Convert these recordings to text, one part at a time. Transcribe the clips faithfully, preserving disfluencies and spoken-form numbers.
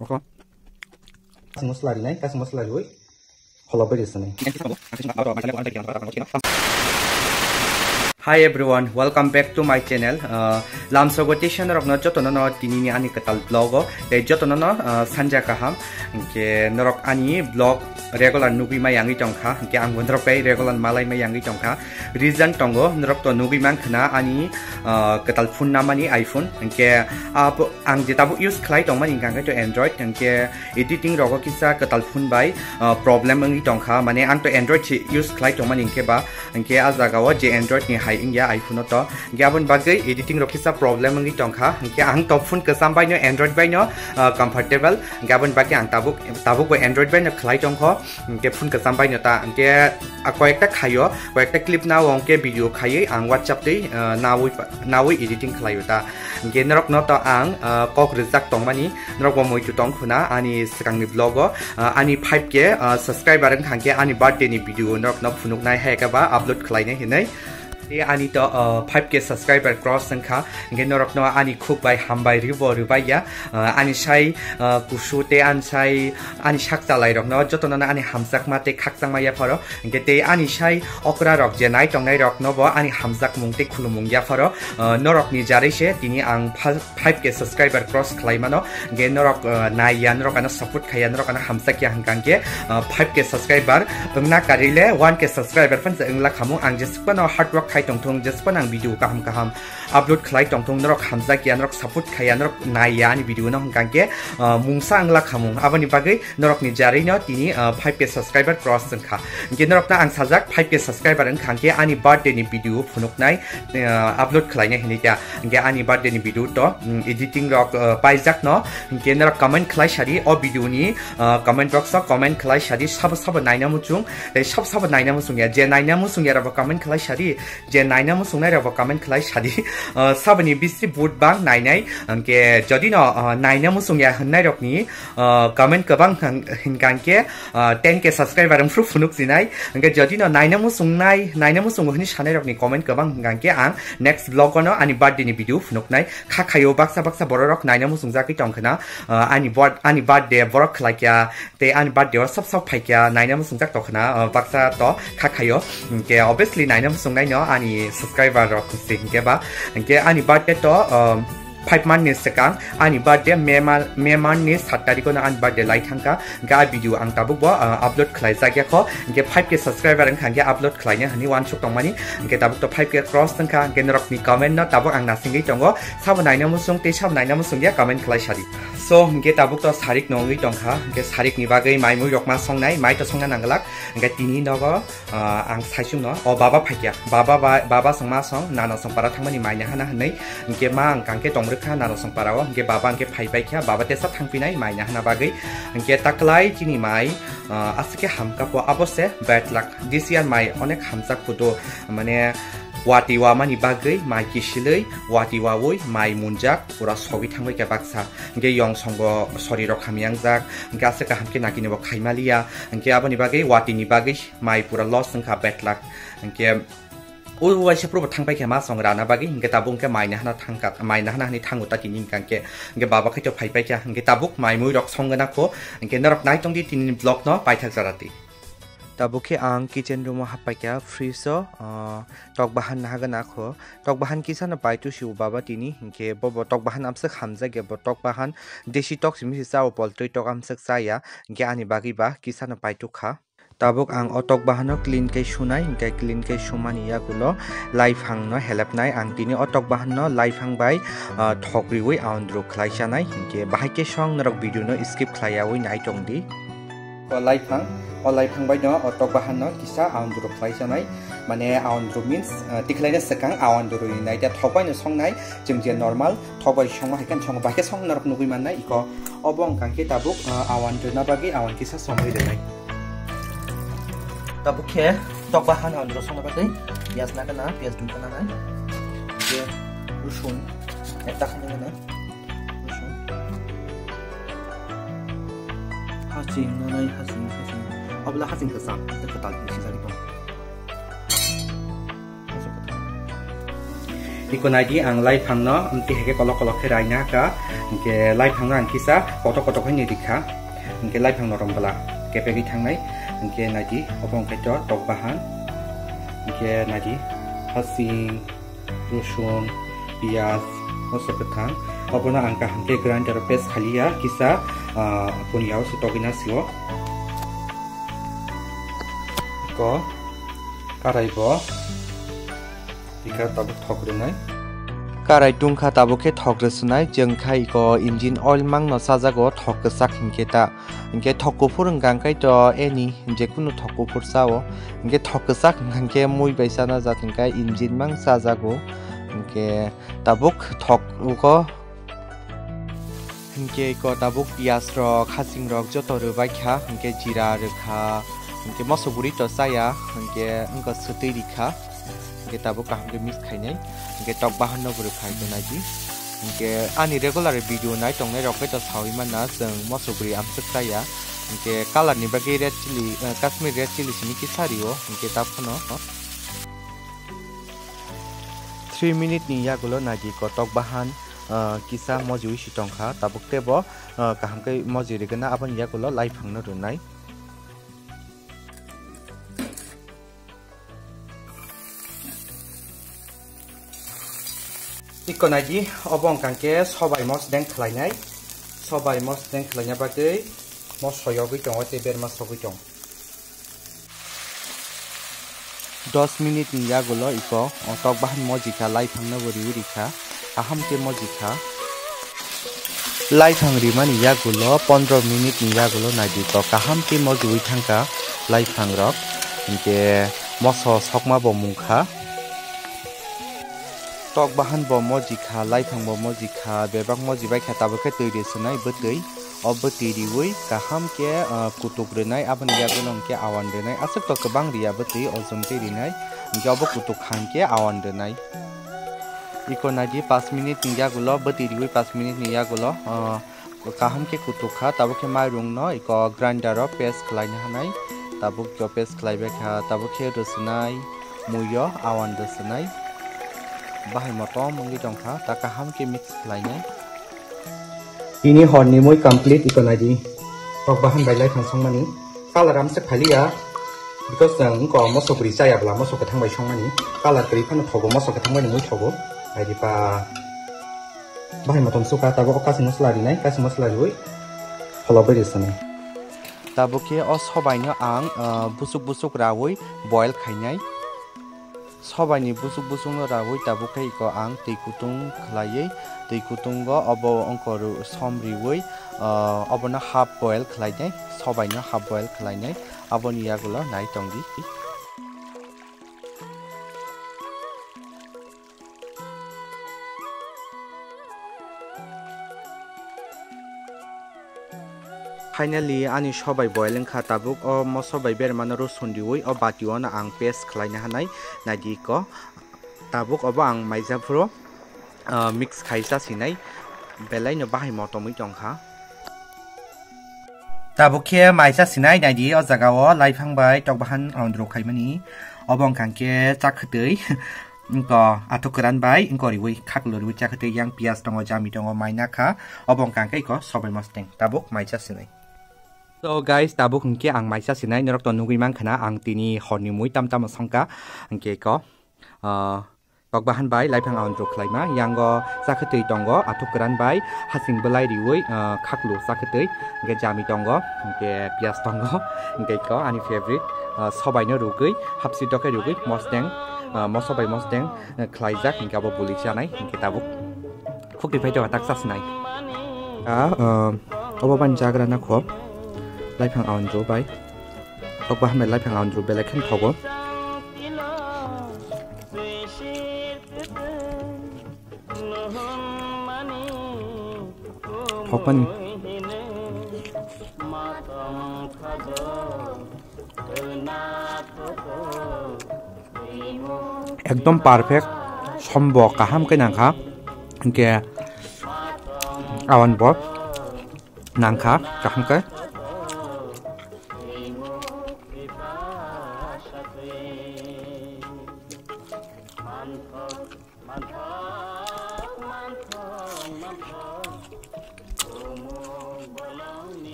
Oho. Kasing masala rinai, kasing masala riwi. Phola bai risanai. Hi everyone, welcome back to my channel. Uh, lamsogo tei norokno jotono no tinini ani kwtal vlog o tei jotono no, uh, sanja kaham. Hwnkhe norok ani vlog regular nugwi ma yangwi tongkha, hwnkhe ang bo norok bai regular malai ma yangwi tongkha. Reason tongo, norok to nugwi mankha na ani, uh, kwtal phone namani iPhone. Hwnkhe abo ang je tabuk use khlai tongmani hwnkha khe to Android, hwnkhe editing rogo kisa kwtal phone bai, uh, problem wngwi tongkha, mane ang to Android se use khlai tongmani hwnkhe ba, hwnkhe a jaga o je Android ni hai wngya iPhone o to, hwnkhe aboni bagwi editing rok kisa problem wngwi tongkha, hwnkhe ang to phone kwcham bai no Android bai no, uh, comfortable, hwnkhe aboni bagwi ang tabuk, tabuk bo Android bai no khlai tongkho, hwnkhe phone kwcham bai no ta, hwnkhe a koyekta khaio, koyekta clip nao hwnkhe video khaiwi ang WhatsApp tei, uh, nawi, nawi editing khlaio ta. Hwnkhe norokno to ang, ah, kok rijak tongmani, norok bo muitu tong khuna ani swkangni vlog o, ah, ani five K, ah, subscriber wngkha hwnkhe ani birthday ni video norokno phunuknai hai khe ba upload khlainai hinwi. Tei ani to, ah, five K subscriber cross wngkha, hwnkhe norokno ani khuk bai hambai ribo rwbai ya, ah, ani sai, ah, kusu tei ani sai ani sak chalai rokno jotono ani hamjakma tei khakchangma yapharo. Hwnkhe tei ani sai okra rok je nai tongnai rokno bo ani hamjakmung tei khulumung yapharo, ah, norokni jarwi se tini ang pha-, five K subscriber cross khlai mano. Hwnkhe norok, ah, nai ya, norok ano support khai ya, norok ano hamjak ya hwnkha hwnkhe, ah, five K subscriber wngna karile one K subscriber phan se wngla khamung. Ang jesuk phano hard work khai tongthung, jesuk phano ang video kaham kaham upload khlai tongthung, norok hamjak ya, norok support khai ya, norok nai ya ani video no hwnkha hwnkhe, ah, mungsa wngla khamung. Aboni bagwi norokni jarwi no tini, ah, five K subscriber cross wngkha. Hwnkhe norokno ang sajak five K subscriber wngkha hwnkhe ani birthday ni video phunuknai, ah, upload khlainai hinwi kha. Hwnkhe ani birthday ni video to, mm, editing rok, ah, paijak no. Hwnkhe norok comment khlai sadi o video ni, ah, comment box o comment khlai sadi sabo sabo naina muchung, tei sabo sabo naina muchung ya, je naina muchung ya rok bo comment khlai sadi. Je naina muchungnai rok bo comment khlai sadi, ah, saboni bisri vote bang nainai, hwnkhe jodi no, ah, naina muchung ya hwnnai rokni, ah, comment kwbang hwn-, hwnkha hwnkhe, ah, ten K subscriber wngphru phunuk sinai, hwnkhe jodi no naina muchungnai, naina muchungo hwnwi sanai rokni comment kwbang hwnkha hwnkhe ang next vlog o no ani birthday ni video phunuknai. Kha khaio baksa baksa borok rok naina muchungjagwi tongkhwna, ah, ani birth-, ani birthday borok khlaikya, tei ani birthday o sab sab phaikya naina muchungjak tongkhwna, ah, baksa to kha khaio. Hwnkhe obviously naina muchungnai no ani subscriber rok se hwnkhe ba. Hwnkhe ani birthday to, ah, five month ni swkang ani birthday May ma-, May month ni sat tarikh no ani birthday lai thangkha. Hwnkhe a video ang tabuk bo, ah, upload khlai jak ya kho. Hwnkhe five K subscriber wngkha hwnkhe upload khlaina hwnwi uansuk tongmani. Hwnkhe tabuk to five K cross wngkha. Hwnkhe norokni comment no tabuk ang nasingwi tongo. Sabo naina muchung tei sabo naina muchung ya comment khlai sadi. So, hwnkhe tabuk to sarik no wngwi tongkha, hwnkhe sarik ni bagwi mai mui rok ma songnai, mai to songna nangwlak, hwnkhe tini nogo, ah, ang saichung no, o baba phaikya, baba ba, baba song ma song, nana song para thangmani mai nahana hwnwi, hwnkhe ma ang kangkhe tong rwkha nana song para o, hwnkhe baba hwnkhe phai paikha, baba tesa thangpinai mai nahana bagwi, hwnkhe taklai chini mai, ah, aswkhe hamkha po abo se bad luck, this year mai onek hamjak puto, mane, Wati wamani bagwi mai kisilwi, wati wawi mai munjak, pura sogwi thangwi khe baksa. Hwnkhe yong songo sori rok hamya wngjak, hwnkhe aswk kaham khe naki ni bo khaimaliya. Hwnkhe aboni bagwi wati ni bagwi mai pura loss wngkha, bad luck. Hwnkhe o waisa pura bo thangpai khe ma song rana bagwi, hwnkhe tabuk hwnkhe mai nahana thangkha, mai nahana hwnwi thango ta tini hwnkha hwnkhe. Hwnkhe baba khaito phaipai kha, hwnkhe tabuk mai mui rok song gana kho, hwnkhe norok nai tongdi tini ni vlog no paithak jora di. Tabuk khe ang kitchen room o happai kha, fridge o, ah, tok bahan nahagana kho. Tok bahan kisa no pai tusi o baba tini, hinkhe bo bo tok bahan amswk hamjak ya, bo tok bahan desi tok simi se cha o, poltwi tok amswk cha ya, hinkhe ani bagwi ba kisa no pai tuk kha. Tabuk ang o tok bahan no clean khe sunai, hinkhe clean khe sumani yagulo laiphang no helepnai. Ang tini o tok bahan no laiphang bai, ah, thok riwi aondru khlai chanai, hinkhe bahai khe song norok video no skip khlai yaui nai tong di. O laiphang, o laiphang bai no o tok bahan no kisa aondru khlai chanai. Mane aondru means, ah, tikhlai na swkang aondru rinai. Tei thok bai no songnai, chwng je normal thok bai songma hai khe song, bai khe song norok nugui mannai. Iko obo wngkha khe tabuk, ah, aondru na bagwi aon kisa somoi rwnai. Tabuk khe tok bahan aondru songna bagwi piyaj nagana, piyaj dum kana nai. Je rusun ekta khe nagana. Haching nanai, haching, haching. Abla haching kwcham, tei kwtal tei sijak tong. Iko naidi ang laiphangno, hwnkhe heke kolok kolok khe raina ka, hwnkhe laiphangno ang kisa kotok kotok khe ni rikha, hwnkhe laiphang norom bwla kepegwi thangnai, hwnkhe naidi obo hwnkhe to tok bahan, hwnkhe naidi hasing, rosun, piyaj, moso kwthang, obono ang kaham khe grinder o paste khaliya kisa, ah, puniya o se togwi na sio. Ko karai bo. Ika tabuk thok rwnai. Karai tungkha tabuk khe thok rwswnai, chwng khai iko engine oil mangno chajago thok kwchak hinkhe ta. Hinkhe thok kuphur wngkha khe to any jekunu thok kuphur chao. Hinkhe thok kwchak wngkha khe mui bai chana jat wngkha engine mang chajago. Hinkhe tabuk thok uko Hinkhe iko tabuk piyaj rok, hasing rok joto rwbai kha, hinkhe jira rwkha, hinkhe moso guri to chaya, hinkhe wngkha swtwi rikha, hinkhe tabuk kaham khe mix khainai, hinkhe tok bahan no bo rwkha iko naidi. Hinkhe ani regular video nai tongnai rok khe to sawi mana chwng moso guri amswk chaya, hinkhe color ni bagwi red chili, eh, Kashmir red chili simi kisa rio, hinkhe ta phano. Three minute ni yagulo naidi iko tok bahan, ah, kisa mojiwi si tongkha, tabuk tebo, ah, kaham khe moji rigwna, aboni yagulo laiphangno rwnai. Iko naidi, obo wngkha khe sobai mosdeng khlainai, sobai mosdeng khlaina bagwi moso yogwi tongo tei berma sogwi tongo. Dos minute ni yagulo iko o tok bahan mojikha, laiphang no bo riwi rikha, kaham khe mojikha. Laiphang rimani yagulo pondro minute ni yagulo naidi iko kaham khe mojiwi thangkha laiphang rok, hinkhe moso sokma bo mungkha. Tok bahan bo mojikha, laiphang bo mojikha, bebak mojibaikha, tabuk khe twi ri swnai bwtwi. O bwtwi riwi kaham khe, ah, kutuk rwnai, aboni yagulo hwnkhe awan rwnai. Aswk to kwbang riya bwtwi, ojon khe rinai. Hinkhe obo kutuk kha hinkhe awan rwnai. Iko naidi, pas minute ni yagulo, bwtwi riwi pas minute ni yagulo, ah, kaham khe kutuk kha, tabuk khe mairung no iko grinder o paste khlaina hanai, tabuk jo paste khlaibai kha, tabuk khe rwswnai, muiyo awan rwswnai, bahai motom wngwi tongkha, ta kaham khe mix khlainai. Tini hor ni mui complete iko naidi, tok bahan bai laiphang songmani, color amswk phaliya, because chwng wngkha moso kwrwi chaya bwla, moso kwthang bai songmani, color kwrwi phano thogo, moso kwthang bai ni mui thogo, naidi pa. Bahai motom sukha, tabuk o kasing masala rinai, kasing masala riwi pholobwi rwsani. Tabuk khe o sobai no ang, ah, busuk busuk rawi boil khainai. Sobai ni busuk busuk no rawi tabuk khe iko ang twi kutung khlaiwi, twi kutungo obo wngkha ru-, som riwi, ah, obono half boil khlainai, sobai no half boil khlainai, aboni yagulo nai tongdi. Finally, ani sobai boil wngkha, tabuk o moso bai bermano rosun riwi o bati o no ang paste khlaina hanai naidi iko. Tabuk obo ang maija phuru, ah, mix khai cha sinai, belai no bahai motomwi tongkha. Tabuk khe maisa sinai naidi, o jaga o laiphang bai tok bahan aundro khaimani. Obo wngkha khe chakhwtwi, wngkha athuk kwran bai wngkha riwi khaklo riwi chakhwtwi, yang piyaj tongo, jami tongo, mai nakha. Obo wngkha khe iko sobai mosdeng. Tabuk maisa sinai. So guys, tabuk hwnkhe ang maisa sinai, norok to nugwi mankha na ang tini horni mui tam tamo songkha, hwnkhe iko. Ah, tok bahan bai laiphang aundro khlaima, yango chakhwtwi tongo, athuk kwran bai hasing bwlai riwi, ah, khaklu chakhwtwi, hwnkhe jami tongo, hwnkhe piyaj tongo, hwnkhe iko ani favorite, ah, sobai no rugwi, hapsi dokhe rugwi, mosdeng, ah, moso bai mosdeng, ah, khlaijak, hwnkhe abo buli chanai, hwnkhe tabuk khukti phai tongo tak chasnai. Ah, ah, obo bani jagra na kho, laiphang aundro bai. Tok bahan bai laiphang aundro belai khe thogo. Thokmani. Ekdom perfect, sombo kaham khe nangkha, hinkhe awan bo nangkha kaham khe.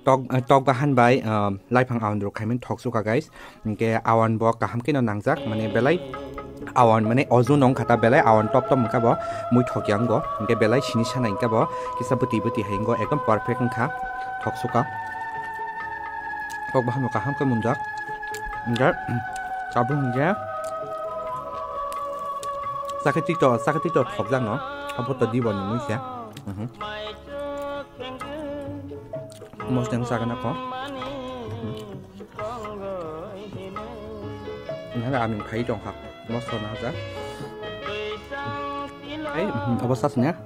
Tok, tok bahan bai, ah, laiphang awan rok khaimani thok suka, guys. Hingke awan bo kaham keno nangjak, mane belai awan, mane ojo nong khata belai awan top top wngkha bo, mui thok ya wngkha. Hingke belai sini sana wngkha bo, kisa bwtwi bwtwi hai wngkha, ekdom perfect wngkha, thok suka. Tok bahan bo kaham khe munjak. Hingke, tabuk hingke, sakhe tito, sakhe tito thok jak no, abo to dibo ni mui se. Mhm. Mosdeng sagana ko. Nang amin phai tong kha. Mosla na haja. Ei, hmm, abo sas nya.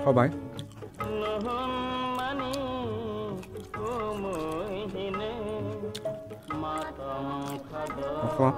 Kho bai. Kho.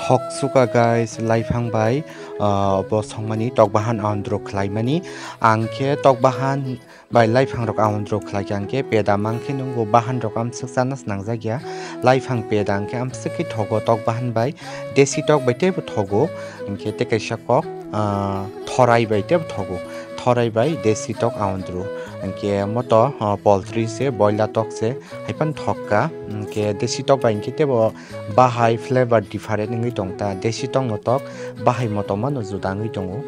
Thok suka guys, laiphang bai, ah, bo songmani tok bahan aondro khlaimani. Ang khe tok bahan bai laiphang rok aondro khlai khe ang khe peda mang khe nungo, bahan rok amswk chana swnangjak ya. Laiphang peda ang khe amswk khe thogo tok bahan bai, desi tok bai teibo thogo. Hingkhe tei kaisa kok, ah, thorai bai teibo thogo. Thorai bai desi tok aondro. Hingkhe moto, ah, poultry se, boila tok se, haiphano thok kha. Hingkhe desi tok bai hingkhe teibo bahai flavor different wngwi tong ta. Desi tongmo tok bahai motom mano juda wngwi tongo.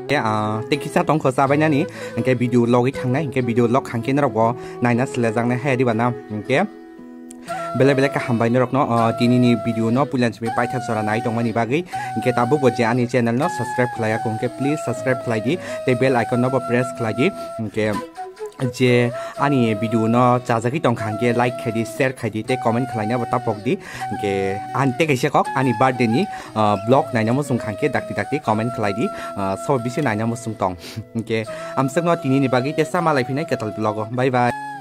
Tei, ah, tei kisa tongkho chabainani, hingke video logwi thangnai, hingke video log khangkhe norokbo naina selejaknai hai diba na, hingke belai belai kaham bai norokno, ah, tinini video no puila simi paithak jora nai tongmani bagwi, hingke tabukbo je ani channel no subscribe khlaiya kho, hingke please subscribe khlai di, tei bell icon no bo press khlai di, hingke je ani video no chajagwi tongkha hingke like khai di, share khai di, tei comment khlaina bo tapok di. Hingke ani tei kaisa kok ani birthday ni, ah, vlog naina muchung kha hingke dakti dakti comment khlai di, ah, so bisi naina muchung tong. Hingke amswkno tinini bagwi tesa malai phinai ketal vlog o. Bye bye.